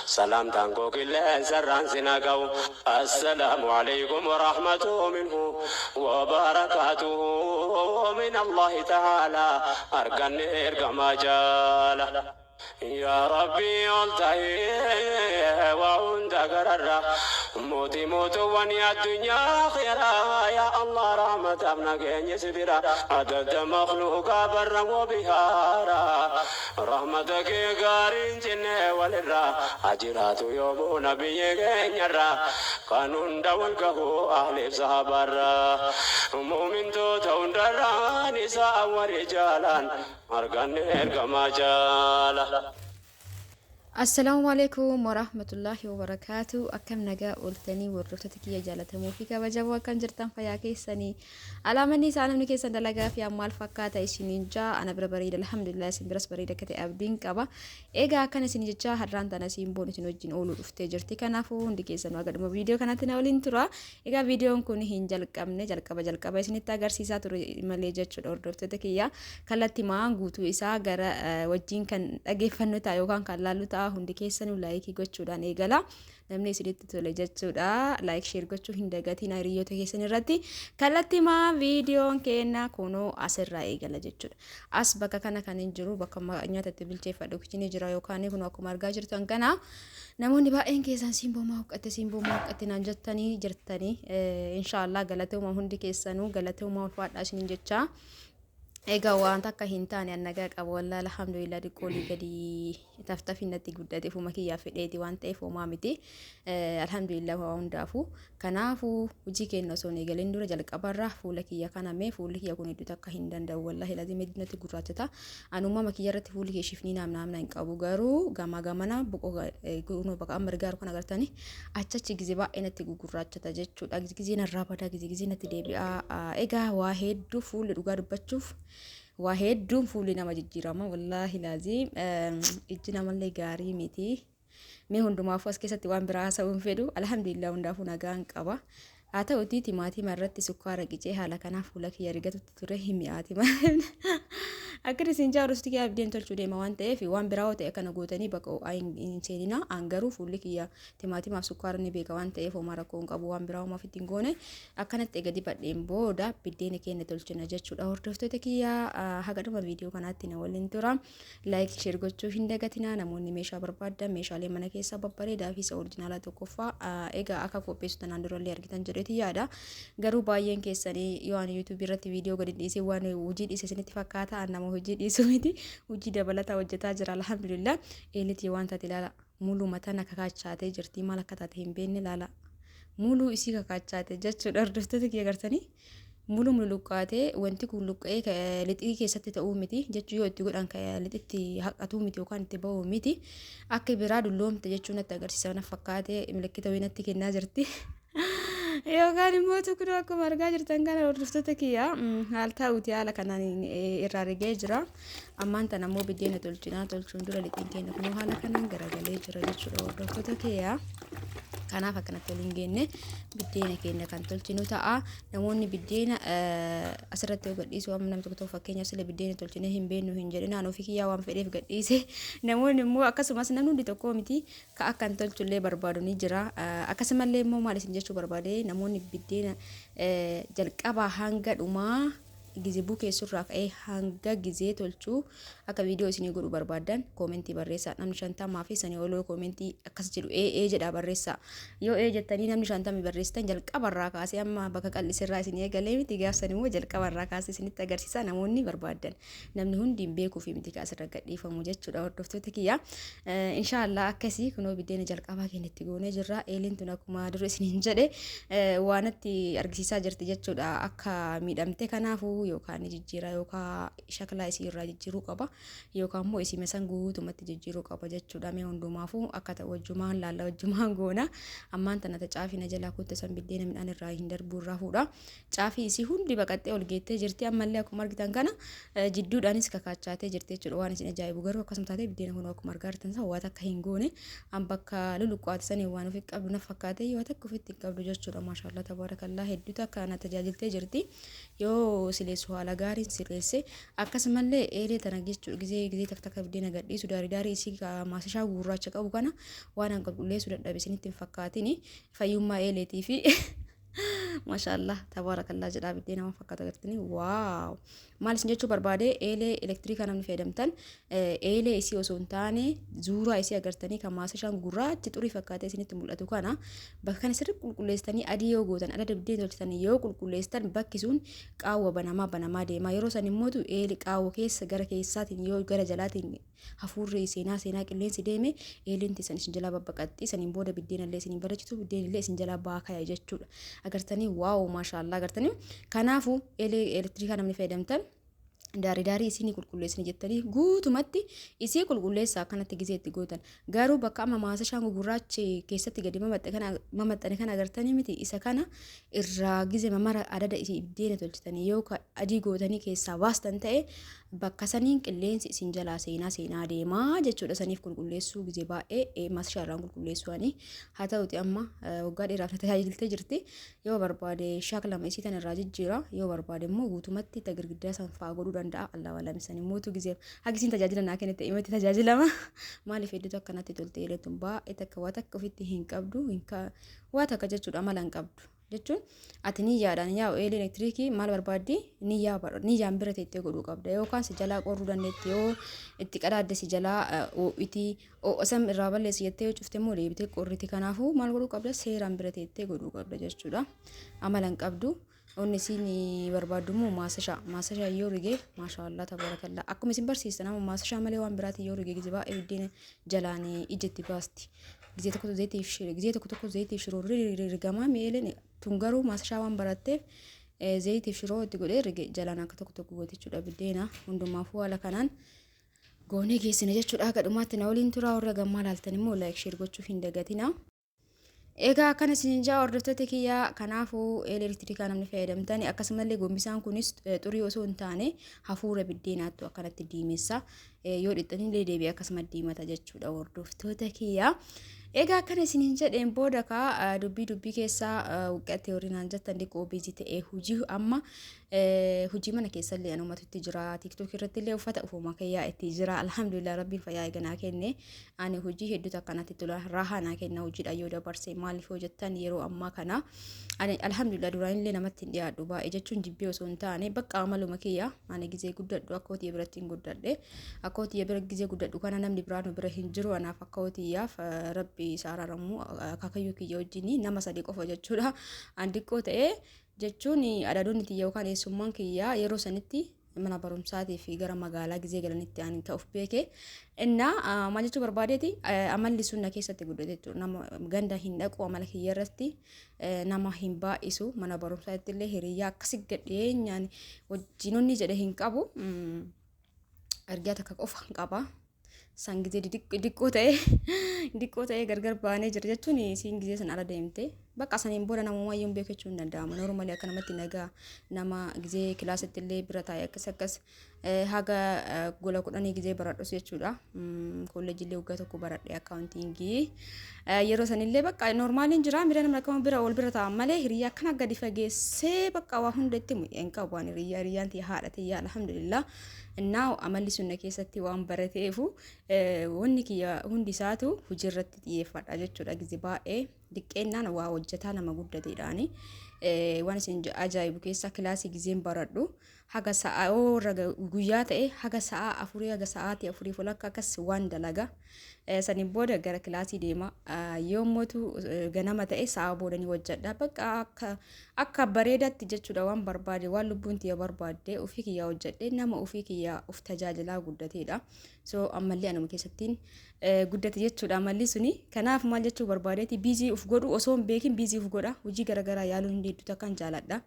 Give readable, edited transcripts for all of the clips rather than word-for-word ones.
Salaamtaan koo qilleensarraan sin haa ga'u. Assalaamu aleykum warahmatuhu minhu wabarakaatuhu min Allahi ta'aalaa arganne ergamaa jaala. Yaa Rabbii ol tahii waa hunda gararra mootii mootuwwanii addunyaa akhiraa yaa Allah rahmataaf nageenyi si bira adadda makhluuqaa barran wa bihaara rahmata kee gaariin cinnee walirra haa jiraatu yoomuu nabiyyi keenyarra kan hunda wal gahu ahliif sahabaarra mu'mintoota hundarra nisaa wa rijaalaan Arganne ergamaa jaala. Assalaamu alaikum warahmatullaahi wabarakaatu. Akkam nagaa ooltanii hordoftoota kiyya jaalatamoo fi kabajamoo, akkam jirtan, fayyaa keessanii? Alaamanni isaa namni keessan dalagaa fi maal fakkaata isiniin jaa? Ana bira bareeda, alhamdulillah. Isin biras bareeda akka ta'e abdiin qaba. Egaa akkana isin jechaa, har'aan tana Simboon isin wajjin ooluu dhuftee jirti. Kanaafuu hundi keessanuu haga dhuma viidiyoo kanatti na waliin tura. Egaa viidiyoon kun hin jalqabne, jalqaba jalqaba isinitti agarsiisaa ture malee jechuudha, hordoftoota kiyya. Kallattimaan guutuu isaa gara wajjin kan dhageeffannu ta'a yookaan kan laallu ta'a. Hundi keessanuu like gochuudhaan eegala. Namni isinitti tole jechuudha. Like, share gochuu hin dagatiin hiriyoota keessan irratti. Kallattimaan viidiyoon keenya kunoo asirraa eegala jechuudha. As bakka kana kan hin jiru, bakka nyaata itti bilcheeffadhu kitchen jira yookaan kun akkuma argaa jirtan kana. Namoonni baay'een keessan "Simboo maa huqqatte, Simboo maa huqqatte" naan jettanii jirtanii. Inshaallah, galatooma, hundi keessanuu galatooma, ulfaadhaa isiniin jechaa. Egaa waan akka hin taane, an nagaa qaba wallaahi, alhamdulillah. Xiqqoo olii gadi taftafi natti guddate, fuma kiyyaa fedheeti waan ta'eef homaa miti. Alhamdulillah waa hundaafuu. Kanaafuu hojii keenya osoo hin eegalin dura jalqabarraa fuula kiyya kana mee, fuulli kiyya kun hedduu takka hin danda'u, wallahi lazim, hedduu natti gurraachata. An uumama kiyya irratti fuulli kiyya shifnii naam naamna hin qabu, garuu gamaa gamana boqoo kunoo bakka amma argaaru kan agartanii achachi gize baay'ee natti gugurraachata jechuudha. Gize narraa badaa, gize gize natti deebi'a. Egaa waa hedduu fuulli, dhugaa dubbachuuf, waa hedduun fuulli nama jijjiirama, wallaahi laazim, ijji namallee gaarii miti. Mee hundumaafuu as keessatti waan biraa haasa'uu hin fedhu. Alhamdulillah, hundaafuu nagaan qaba. Haa ta'utii timaatima irratti sukkaara qicee haala kanaa fuula kiyya rigatutti ture, hin mi'aati. Akka isin jaarusti kiyya abdiin tolchuu deema waan ta'eef, waan biraa yoo ta'e akkana gootanii bakka ho'aa hin seenina. An garuu fuulli kiyya timaatimaaf sukkaara ni beeka waan ta'eef homaa rakkoo hin qabu, waan biraa homaa ofitti hin goone. Akkanatti eega dibadheen booda biddeena keenya tolchina jechuudha. Hordoftoota kiyya, haga dhuma viidiyoo kanaatti na waliin tura. Like, share gochuu hin dagatinaa. Namoonni meeshaa barbaaddan, meeshaalee mana keessaa babbareedaa fi isa original tokkoffaa, egaa akka qopheessu tanaan durallee argitan jedheeti yaada. Garuu baay'een keessanii yoo ani YouTube irratti viidiyoo gadi dhiisee waan hojii dhiise isinitti fakkaata. An nama hojii dhiisuu miti, hojii dabalataa hojjetaa jira, alhamdulillah. Eelitii waan taate ilaala. Muluu mataan kakachaatee jirti, maal akka taate hin beekne. Ilaala, muluu isii kakachaate jechuudha, hordoftoota kiyya, gartanii? Mulu muluqqaatee, wanti kun luqqa'ee lixii keessatti ta'uu miti jechuu, yoo itti godhan lixitti haqatuu miti yookaan itti ba'uu miti. Akka biraa dulloomte jechuu natti agarsiisa na fakkaate, milikkita wayii natti kennaa jirti. Yookaan immoo tuqnu akkuma argaa jirtan kana, hordoftoota kiyya, haal ta'uuti haala kanaan irraa rigee jira. Ammaan tana immoo biddeena tolchinaa. Tolchuun dura lixiin keenya kunoo haala kanaan garagalee jira jechuudha, hordoftoota kiyya. Kanaaf akkanatti waliin geenne biddeena keenya kan tolchinu ta'a. Namoonni biddeena asirratti yoo gadhiisu amma namni tokko tokko, fakkeenyaaf, sila biddeena tolchinee hin beeknu hin jedhin. Aan ofii kiyyaa waan fedheef gadhiise. Namoonni immoo akkasumas namni hundi tokko miti, ka akkan tolchullee barbaadu ni jira. Akkasumallee immoo maal isin jechuu barbaade, namoonni biddeena jalqabaa hanga dhumaa gize bukeessurraa ka'ee hanga gizee tolchuu akka viidiyoo isinii godhu barbaaddan comment barreessaa. Namni 50 fi sanii oloo comment akkas jedhu ee ee jedhaa barreessaa. Yoo ee jettanii namni 50 barreessitan, jalqabarraa kaasee amma bakka qal'isirraa isin eegalee miti, gaafsan immoo jalqabarraa kaasee isinitti agarsiisa namoonni barbaaddan. Namni hundi hin beekuu fi miti asirra gadhiifamu jechuudha, hordoftoota kiyya. Inshaallah, akkasii kunoo biddeena jalqabaa keenya itti goonee jirra. Eeliin tun akkuma dura isiniin jedhe waan natti argisiisaa jirti jechuudha, akka miidhamte. Kanaafuu yookaan ni jijjiira yookaan shaklaa isii irraa jijjiiruu qaba yookaan immoo isii san guutumatti jijjiiruu qaba jechuudha. Mee hundumaafuu akka ta'u wajjumaan laalla, wajjumaan goona. Ammaan tana ta caafii na jalaa kutte san biddeena midhaan irraa hin darbuu irraa fuudha. Caafii isii hundi baqattee ol geettee jirti. Ammallee akkuma argitan kana jidduudhaanis kakaachaatee jirti jechuudha. Waan isin ajaa'ibu garuu akkasuma taatee biddeena kun akkuma argaa jirtan san waan takka hin goone. An bakka luluqqaate sanii waan ofi qabdu na fakkaate, yoo takka ofitti hin qabdu jechuudha. Maashaallah, tabaarakallaa, hedduu takka na tajaajiltee jirti. Yoo silee qulqulleessu haala gaariin sirreesse. Akkasumallee eelee tana jechuudha, gizee gizee takka takka biddeena gadhiisu daarii daarii isii maasashaa gurraacha qabu kana waan an qulqulleessuu dadhabe isinitti hin fakkaatini. Fayyummaa eeleetii fi maashaallah tabaarakallaa jedhaa, biddeena waan fakkaata gartanii. Wow, maal isin jechuu barbaade, eelee elektirikaa namni fayyadamtan eelee isii osoo hin taane zuuraa isii agartanii kan maasashaan gurraachi xurii fakkaatee isinitti mul'atu kana, bakka kana sirri qulqulleessitanii adii yoo gootan, adada biddeen tolchitanii yoo qulqulleessitan, bakki sun qaawwa banamaa banamaa deema. Yeroo san immootu eelee qaawwa keessa gara keessaatiin yoo gara jalaatiin hafuurri seenaa seenaa qilleensi deeme, eeleen teessan isin jalaa babbaqatti. Saniin booda biddeen illee isin bareechitu, biddeen illee isin jalaa baakaya jechuudha. Agartanii, wow, maashaallaa, agartanii. Kanaafuu eelee elektirikaa namni fayyadamtan daarii daarii isinii qulqulleessini jettanii guutumatti isii qulqulleessaa akkanatti gizee itti gootan. Garuu bakka amma maasashaan gugurraachi keessatti gadi mamaxxane kana agartanii miti, isa kana irraa gize mamara adada isii biddeena tolchitanii yoo adii gootanii keessaa baastan ta'e, bakka saniin qilleensi isin jalaa seenaa seenaa deemaa jechuudha. Saniif qulqulleessuu gizee baay'ee maasashaa irraan qulqulleessuu ani. Haa ta'uti, amma waggaa dheeraaf na tajaajiltee jirti. Yoo barbaade shaaklama isii tan irraa jijjiira, yoo barbaade immoo guutumatti ta girgiddaa san fa'aa godhuu danda'a. Allah walam san immoo gizee haga isiin tajaajila naa kennite himatti tajaajilama. Maaliif, hedduutu akkanatti tolte. Eeleetun baay'ee takka waa takka ofitti hin qabdu, waa takka jechuudha, amala hin qabdu jechuun ati niyyaadhaan yaa'u. Eelee elektiriikii maal barbaaddi? Niyyaan bira teettee godhuu qabda, yookaan si jalaa qorruu dandeetti. Yoo itti qadaadde si jalaa ho'itii, ho'a irraa balleessi jettee yoo cufte immoo deebitee qorriti. Kanaafuu maal godhuu qabda? Seeraan bira teettee godhuu qabda jechuudha. Amala hin qabdu. Onni isiin barbaaddu immoo maasashaa. Maasashaa yoo rigee, maashaallah tabaarakallaa, akkuma isin barsiistan amma maasashaa malee waan biraatiin yoo rigee gizee baay'ee biddeena jalaan ijatti baasti. Gizee tokko zayitiif, gizee tokko tokko zayitiif shiroo rigamaa mi'eeleen tun. Garuu maasashaa waan baratteef zayitiif shiroo itti godhee rige jalaan akka tokko tokko goote jechuudha biddeena. Hundumaafuu haala kanaan goonee geessina jechuudha. Akka dhumaatti na waliin turaa. Warra gammaa laaltan immoo like, share gochuu hin dagatina. Egaa akkana isin jaa, hordoftoota kiyyaa. Kanaafuu elektirikaa namni fayyadamtan, akkasumallee gombisaan kunis xurii osoo hin taane hafuura biddeenaattu akkanatti diimessa. Yoo dhixxanillee deebi'ee akkasuma diimata jechuudha, hordoftoota kiyyaa. Egaa akkana isiniin jedheen booda kaa dubbii dubbii keessaa wuqqattee horinaan jettan, diqoo busy ta'ee hojii amma hojii mana keessallee anumatu itti jira. TikTok irratti illee uffata ufuma kiyyaa itti jira. Alhamdulillah, rabbiin fayyaa eeganaa kenne. Ani hojii hedduutu akkanatti tola, raahaa naa kenna hojiidha yoo dabarse. Maaliif yoo jettan, yeroo ammaa kana ani alhamdulillah duraanillee namatti hin dhiyaadhu baay'ee jechuun jibbee osoo hin taane, bakka amaluma kiyya. Ani gizee guddadhu akka hotiyya biratti hin guddadhe. Akka hotiyya bira gizee guddadhu kana namni biraa nu bira hin jiru. Anaaf akka hotiyyaaf, rabbi isa araaramu, akaakayyuu kiyya wajjin nama sadi qofa jechuudha. An diqqoo ta'ee jechuun adaadoonni tiyya yookaan eessummaan kiyya yeroo sanitti mana barumsaatii fi gara magaalaa gizee galanitti ani ta'uuf beeke. Innaa maal jechuu barbaadeeti, amalli sun na keessatti guddate jechuudha. Nama ganda hin dhaqu, amala kiyya irratti nama hin baay'isu. Mana barumsaatti illee hiriyyaa akkasi gadheenyaan wajjinonni jedhe hin qabu. Ergaa takka qofa hin qaba. San gizee diqqoo ta'ee gargar baanee jira jechuun isiin gizee san ala deemte. Bakka saniin booda namummaa iyyuu hin beeku jechuun hin danda'ama. Normally akka namatti nagaa nama gizee kilaasitti illee bira taa'e akkas akkas haga gola 10 gizee baradhus jechuudha. Kolleejii illee waggaa tokko baradhe accountingii. Yeroo sanillee bakka normaliin jira, mira nama akkama bira wal bira taa'an malee hiriyaa akkana gadi fageessee bakka waa hunda itti hin qabu. Waan hiriyaa, hiriyyaan tiyya haadha tiyya, alhamdulillah. Innaa amalli sunna keessatti waan barateefu wanni kiyya hundi isaatu hojii irratti xiyyeeffadha jechuudha. Gize baay'ee diqqeennaan waa hojjetaa nama guddateedhaani. Waan isin ajaa'ibu keessa kilaasii gizeen baradhu haga sa'a irra guyyaa ta'e haga sa'a 4, haga sa'aatii 4 walakka akkas waan dalaga. Saniin booda gara kilaasii deema. Yoommotu ganama ta'e sa'a booda ni hojjedha. Bakka akka bareedatti jechuudha, waan barbaade, waan lubbuun tiyya barbaadde ofii kiyyaa hojjedhe, nama ofii kiyyaa of tajaajilaa guddateedha. So ammallee anuma keessattiin guddate jechuudha amalli suni. Kanaaf maal jechuu barbaadeeti, busy uf godhu osoo hin beekin busy uf godha. Hojii garaagaraa yaaluun hin hedduutu akkan jaaladha.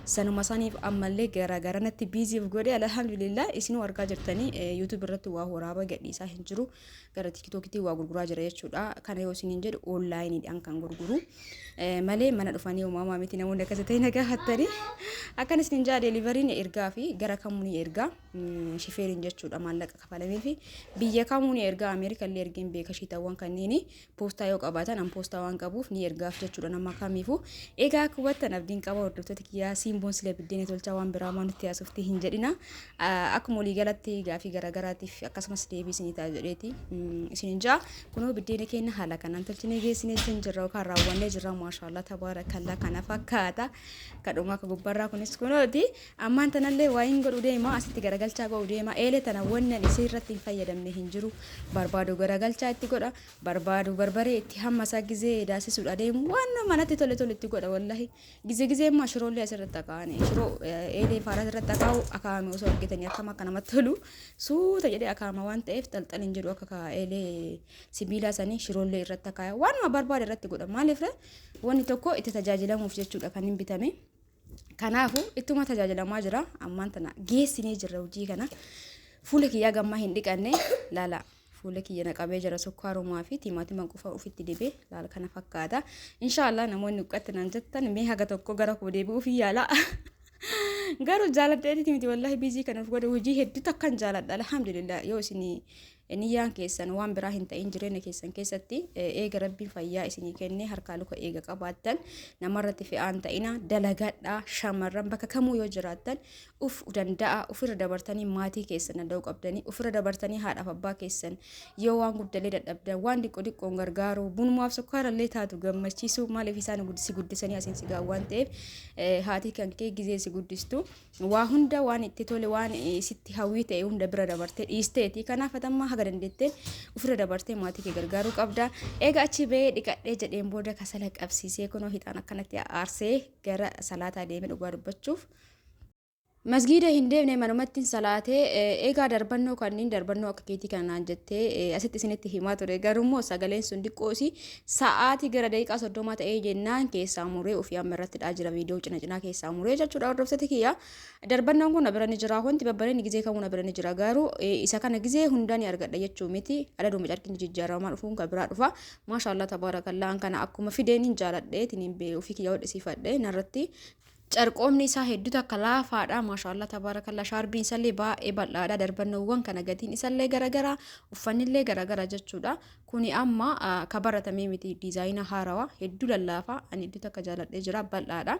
Sanuma saniif ammallee garaagaranatti busy uf godhe. Alhamdulillah, isinuu argaa jirtanii, YouTube irratti waa waraaba gadhiisaa hin jiru. Gara TikTokitti waa gurguraa jira jechuudha. Kana yoo isiniin jedhu onlineiidhaan kan gurguru. Malee mana dhufanii uumamaa miti namoonni akkasa ta'e na gaafattanii. Akkan isiniin jaa, deliveryn ergaa fi gara kamuu ni ergaa. Shifeeriin jechuudha, maallaqa kafalamee fi biyya kamuu ni ergaa. Ameerika illee ergeen beeka. Shiitawwan kanneen poostaa yoo qabaatan, an poostaa waan qabuuf ni ergaaf jechuudha nama kamiifuu. Egaa akka hubattan abdiin qaba, hordoftoota kiyyaa. Siimboon sila biddeena tolchaa waan biraa maa nutti. haasofti hin jedhina. Akkuma waliigalatti gaafii garaagaraatiif akkasumas deebii isinii ta'a jedheeti isinin ja'a. Kunoo biddeena keenya haala kanaan tolchinee geessinee jirra yookaan raawwannee jirra. Maashaallah tabaarakallaa kana fakkaata. Kadhuma akka gubbarraa kunis kunooti. Ammaan tanallee waa hin godhu deema, asitti garagalchaa godhu deema. Eelee tana wanni ani isii irratti hin fayyadamne hin jiru. Barbaadu garagalchaa itti godha, barbaadu barbaree itti hammasaa gizee daasisuudha deemu, waan manatti tole tole itti godha wallahi. Gizee gizee immoo shiroollee asirratti akaa'ani. Shiroo eelee faaraa asirratti akaa'u akaa'ame osoo argitanii akkam akka namatti tolu. Suuta jedhee akaa'ama waan ta'eef xalxal hin jedhu akka eelee sibiilaa sanii. Shiroollee irratti akaaya, waanuma barbaade irratti godha. Maaliif? Wanni tokko itti tajaajilamuuf jechuudha kan hin bitame. Kanaafuu ittuma tajaajilamaa jira. Ammaan tana geessinee jirra hojii kana. Fuula kiyyaa gammaa hin dhiqanne laala. Fuula kiyya na qabee jira, sukkaarumaa fi timaatima qofa ofitti dibee laala kana fakkaata. Inshaallah namoonni uqqatti naan jettan mee haga tokko gara koo deebi'uuf yaala. Garuu jaaladheeti miti wallahi, busy kan of godhe hojii hedduu takkan jaaladha, alhamdulillah. Yoo isin niyyaan keessan waan biraa hin ta'in, jireenya keessan keessatti eega Rabbiin fayyaa isinii kenne, harkaa luka eega qabaattan, namarratti fe'aan ta'ina, dalagadhaa. Shamarran bakka kamuu yoo jiraattan uf danda'a, ofirra dabartanii maatii keessan danda'uu qabdanii, ofirra dabartanii haadhaaf abbaa keessan yoo waan guddalee dadhabdan waan xiqqoo xiqqoon gargaaru, bunumaaf sukkaarallee taatu gammachiisuu. Maaliif? Isaan si guddisanii asiin si ga'a waan ta'eef. Haati kan kee gizee si guddistu waa hunda, waan itti tole, waan sitti hawwii ta'e hunda bira dabartee dhiisteeti. Kanaaf atammaa haga dandeetteen ofirra dabartee maatii kee gargaaruu qabda. Eega achi ba'ee dhiqadhee jedheen booda kasala qabsiisee, kunoo hixaan akkanatti aarsee gara salaataa deemee. Dhugaa dubbachuuf, masgiida hin deemne, manumatti salaatee. Eegaa darbannoo kanneen darbannoo akka keetii kanaan jettee asitti isinitti himaa ture, garuu sagaleen sun xiqqoosi sa'aatii gara daqiiqaa 30 ta'ee jennaan keessaa muree ofii amma irratti dhaa jira, viidiyoo cina cinaa keessaa muree jechuudha. Hordoftoota kiyya, darbannoon kun na bira ni jira, wanti babbareedni gizee kamuu na bira ni jira, garuu isa kana gizee hundaa ni argadha jechuu miti. Adaduma carqiin jijjiiramaa dhufuun kan biraa dhufa. Maashaallah tabaarakallaa, kana akkuma fideen hin jaaladhee tiniin ofii kiyya hodhisiifadhe narratti. Carqoomni isaa hedduu takka laafaadha. Maashaallah tabaarakallaa, shaarbiin isallee baay'ee bal'aadha. Darbannoowwan kana gatiin isallee garagara, uffannillee garagara jechuudha. Kuni amma ka baratamee miti, diizaayina haarawaa, hedduu lallaafaa, ani hedduu takka jaaladhee jira, bal'aadha.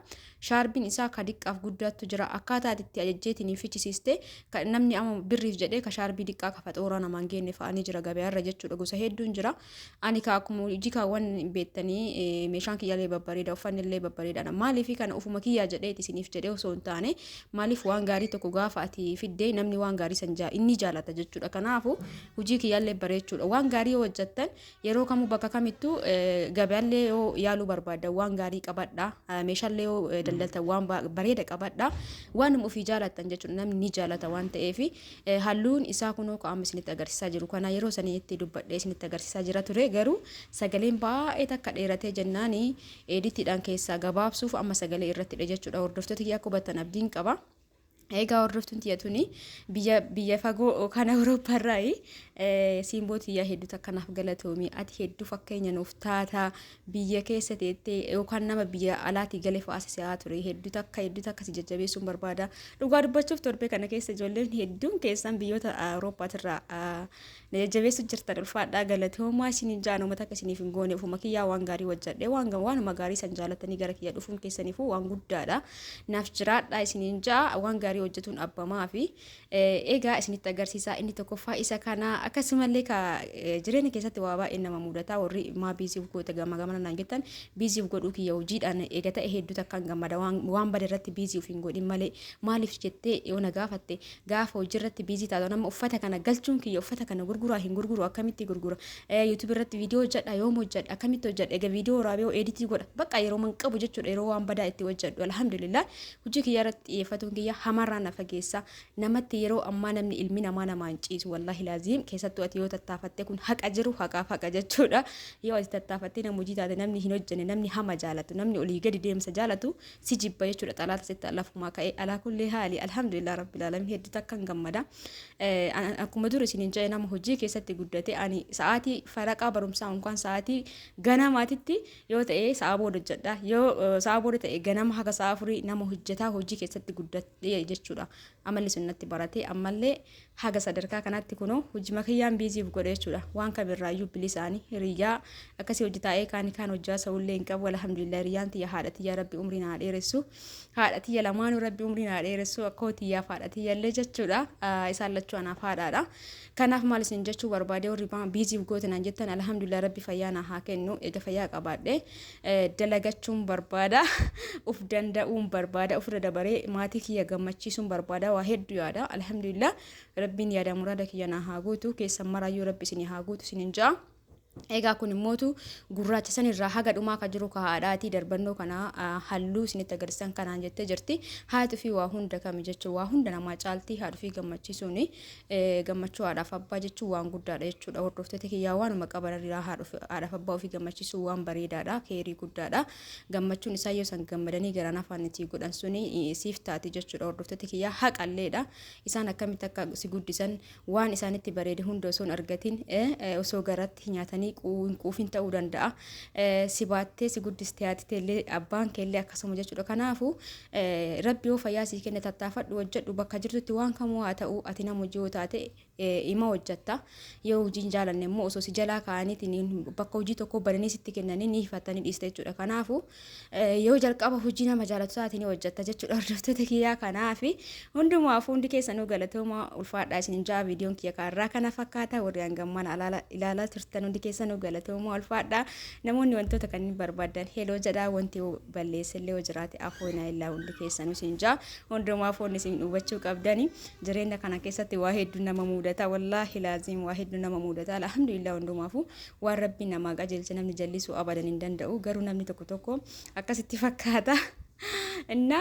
Shaarbiin isaa ka diqqaaf guddaattu jira. Akkaataa itti ajajjeetiin fichisiiste namni amma birriif jedhee ka shaarbii diqqaa ka faxooraa namaan geenne fa'anii jira gabaarra jechuudha. Gosa hedduun jira. Ani ka akkuma hojii kaawwan beektanii meeshaan kiyyaallee babbareeda, uffannillee babbareedaadha. Maaliif? Kana ufuma kiyyaa jedhee isiniif jedhee osoo hin taane, maaliif? Waan gaarii tokko gaafa ati fiddee namni waan gaarii san inni jaalata jechuudha. Kanaafu hojii kiyyaallee bareechuudha. Waan gaarii yoo hojjettan yeroo kamuu bakka kamittuu gabaallee yoo yaaluu barbaaddan waan gaarii qabadha. Meeshaallee yoo daldaltan waan bareeda qabadha. Waan ofii jaalattan jechuudha, namni ni jaalata waan ta'eef. Halluun isaa kunoo qaama isinitti agarsiisaa jiru kana yeroo sanitti dubbadhee isinitti agarsiisaa jira ture, garuu sagaleen baay'ee takka dheeratee jennaani editiidhaan keessaa gabaabsuuf amma sagalee irratti dha jechuudha. Hordoftoota kiyya, akka hubattan abdiin qaba. Egaa hordoftuun tiyya tuni biyya fagoo kan Awurooppaarraayi simboo tiyya, hedduu takka naaf galatoomi. Ati hedduu fakkeenya nuuf taata. Biyya keessa teettee yookaan nama biyya alaatii galee fa'aa si'aa ture, hedduu takka si jajjabeessuun barbaada. Dhugaa dubbachuuf torbee kana keessa ijoolleen hedduun keessan biyyoota Awurooppaatirraa na jajjabeessu jirtan, ulfaadhaa, galatoomaa isiniin jaan. Uummata akka isiniif hin goone, ofuma kiyyaa waan gaarii hojjedhe, waan waanuma gaarii san jaalatanii gara kiyya dhufuun keessaniifuu waan guddaadha. Naaf jiraadhaa isiniin jaa. Waan gaarii hojjetuun abbamaa fi egaa isinitti agarsiisaa. Inni tokkoffaa isa kana. Akkasumallee ka jireenya keessatti waa baay'ee nama mudataa. Warri maa busy goota gama gamana naan jettan, busy godhuu kiyya hojiidhaan eega ta'e hedduu takkaan gammada. Waan bade irratti busy of hin godhin malee. Maaliif jettee yoo na gaafatte, gaafa hojii irratti busy taatu, nama uffata kana galchuun kiyya, uffata kana gurguraa hin gurguru, akkamitti gurgura, YouTube irratti viidiyoo hojjedha, yoom hojjedha, akkamitti hojjedha, egaa viidiyoo waraabee edit godha, bakka yeroo man qabu jechuudha, yeroo waan badaa itti hojjedhu. Alhamdulillah, hojii kiyya irratti xiyyeeffatuun kiyya hamarraa na fageessa. Namatti yeroo ammaa namni ilmi namaa namaan ciisu, wallahi laaziim. Keessattuu ati yoo tattaafatte, kun haqa jiru, haqaaf haqa jechuudha, yoo ati tattaafattee nama hojii taate, namni hin hojjenne, namni hama jaalatu, namni olii gadi deemsa jaalatu si jibba jechuudha. Xalaata sitti lafumaa ka'e. Alaa kulli haali, alhamdulillah rabbil alamin, hedduu takkan gammada. Akkuma dur isiniin jedhe, nama hojii keessatti guddate. Ani sa'aatii faraqaa barumsaa yookaan sa'aatii ganamaatitti yoo ta'e sa'a booda hojjedha, yoo sa'a booda ta'e ganama haga sa'a 4 nama hojjetaa hojii keessatti guddate jechuudha. Amalli sun natti barate, ammallee Haga sadarkaa kanatti kunoo hojii kiyyaan busy uf godhe jechuudha. Waan kamirraayyuu bilisaanii hiriyyaa akkasii hojii taa'ee kaan kaan hojjaa sa'ullee hin qabu. Alhamdulillah, hiriyyaan tiyya haadha tiyya, Rabbi umrii naa dheeressu. Haadha tiyya lamaanuu Rabbi umrii naa dheeressu, akkoo tiyyaaf haadha tiyyallee jechuudha. Isaan lachuu anaaf haadhaadha. Kanaaf maal isin jechuu barbaade, warri busy uf goote naan jettan, alhamdulillah, Rabbi fayyaa naa haa kennu. Eega fayyaa qabaadhe dalagachuun barbaada. Uf danda'uun barbaada. Ofirra dabaree maatii kiyya gammachiisuun barbaada. Waa hedduu yaada. Alhamdulillah, Rabbiin yaada muraada kiyya naa haa guutu. Keessan maraayyuu Rabbi isinii haa guutu isinin ja'a. Egaa kun immootu gurraacha sanirraa haga dhumaa ka jiru ka haadhaatii darbannoo kana halluu isinitti agarsiisan kanaan jettee jirti. Haati fi waa hunda kami jechuun waa hunda namaa caalti. Haadha fi gammachiisuun, gammachuu haadhaaf abbaa jechuun waan guddaadha jechuudha. Hordoftoota kiyyaa, waanuma qaban irraa haadhaaf abbaa ofii gammachiisuun waan bareedaadha. Keerii guddaadha. Gammachuun isaa yoo san gammadanii garaan afaan itti godhan suni siif taati jechuudha. Hordoftoota kiyyaa, haqalleedha. Isaan akkamitti akka si guddisan, waan isaanitti bareede hunda osoo hin argatin, osoo garatti nyaatanii hin quufin ta'uu danda'a. Si baattee si guddiste haati teellee, abbaan keellee akkasuma jechuudha. Kanaafuu Rabbi yoo fayyaa sii kenne tattaafadhu, hojjedhu bakka jirtutti. Waan kamuu haa ta'u, ati nama hojii yoo taate ima hojjetta. Yoo hojii hin jaalanne immoo osoo si jalaa kaa'aniitiin bakka hojii tokko bananii sitti kennanii ni hifattanii dhiiste jechuudha. Kanaafuu yoo jalqaba hojii nama jaalatu taate ni hojjetta jechuudha. Hordoftoota kiyyaa, kanaafi hundumaaf hundi keessanuu galatooma, ulfaadhaa isin jaa. Viidiyoon kiyya kaarraa kana fakkaata. Warri hangammaan ilaalaa turtan hundi keessanuu galatooma, ulfaadhaa. Namoonni wantoota kanneen barbaadan hello jedhaa. Wanti balleessellee yoo jiraate afoonaa illaa hundi keessanuu isin jaa. Hundumaaf wanni isin hubachuu qabdani, jireenya kana keessatti waa hedduu nama mudata. Wallaahi laaziim, waa hedduu nama mudata. Alhamdulillah, hundumaafuu waan Rabbiin namaa qajeelche namni jallisuu abadan hin danda'u. Garuu namni tokko tokko akkasitti fakkaata. እና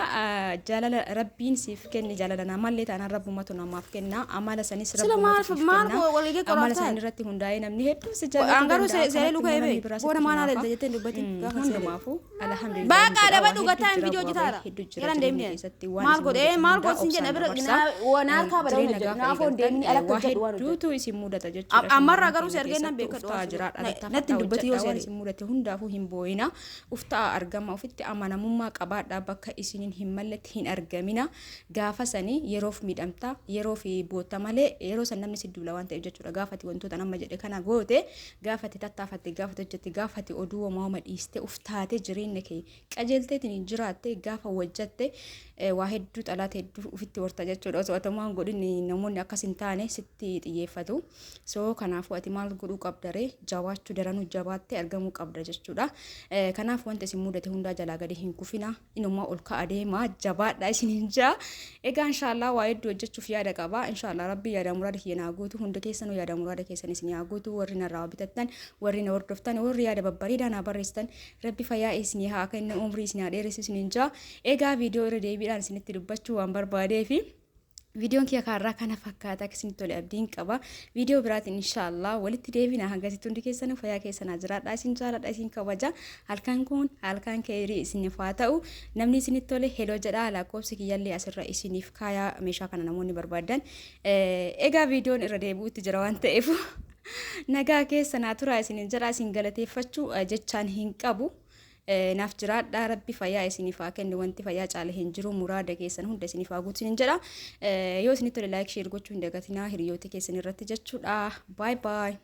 jaalala Rabbiin siif kenne, jaalala namallee taanaan Rabbumatu namaaf kenna. Amala sanis Sila Rabbumatu siif maal kenna. walii Amala qoraaftaa? san irratti hundaa'ee namni hedduun si jaallatu An garuu danda'a. seeree luka Kanatti immoo eebe. namni biraa Boona sitti maal hinaafa. haala jettee hin dubbatin. Gaafa seeree. Hundumaafuu alhamdulillah Baaqaa jedha. daba Waa dhugataa hedduu hin jira, viidiyoo bu'aa hojjetaara. bahii hedduu jira Jalan jireenya deemnee. keessatti. Waan Maal isin godhee mudatu maal hundaa godhin jedha obsaan bira dabarsaa. waan harkaa bada'uun Jireenya hojjedhu. gaafa Naafoo eegaltan deemni alatti waa hojjedhu waan hojjedhu. hedduutu isin mudata jechuudha. Ammarraa Shamarran garuu keenya si argee nan keessatti beekadhu uftaa waan jiraadha. natti hin Tattaafadhaa, dubbati yoo hojjedhaa. Waan seeree. isin mudate hundaafuu hin boo'ina. Uftaa argama, ofitti amanamummaa qabaadhaa, bakka isiniin hin malletti hin argamina. Gaafa sanii yeroof miidhamta, yeroof bootta malee yeroo san namni si duula waan ta'eef jechuudha. Gaafati wantoota nama jedhe kana goote, gaafati tattaafatte, gaafati hojjette, gaafati oduu homaa dhiiste, uftaate, jireenya kee qajeelteetiin jiraatte, gaafa hojjatte waa hedduu, xalaata hedduu ofitti horta jechuudha. Osoo atomaan godhin namoonni akkas hin taane sitti xiyyeeffatu. So kanaafuu ati maal godhuu qabda ree? Jabaachuu, daranuu jabaattee argamuu qabda jechuudha. Kanaaf wanta isin mudate hundaa jalaa gadi hin kufina. Inumaa ol ka'a deemaa, jabaadha isiniin jaa. Egaa inshaallah waa hedduu hojjechuuf yaada qaba. Inshaallah Rabbi yaada muraada kiyya naa guutu. Hunda keessanuu yaada muraada keessan isin haa guutu. Warri narraa bitattan, warri na hordoftan, warri yaada babbareedaa naa barreessitan, Rabbi fayyaa isinii haa kennu, umrii isin haa dheeressu isiniin jaa. Egaa viidiyoo irra deebiidhaan isinitti dubbachuu waan barbaadeefi. Viidiyoon kiyya kaarraa kana fakkaata. Akka isinitti tole abdiin qaba. Viidiyoo biraatiin inshaallah walitti deebina. Hangasitti hundi keessanuu fayyaa keessanaa jiraadha. Isin jaaladha, isin kabaja. Halkan kun halkan keerii isiniif haa ta'u. Namni isinitti tole hello jedhaa, lakkoofsi kiyyallee asirra isiniif kaayaa, meeshaa kana namoonni barbaadan. Egaa viidiyoon irra deebi'utti jira waan ta'eef nagaa keessa naa turaa isinin jedha. Isin galateeffachuu jechaan hin qabu. Naaf jiraadhaa, Rabbi fayyaa isiniif haa kennu. Wanti fayyaa caale hin jiru. Muraada keessan hunda isiniif haa guutu isinin jedha. Yoo isinitti tole like, share gochuu hin dagatinaa hiriyoota keessan irratti jechuudha. Bye bye.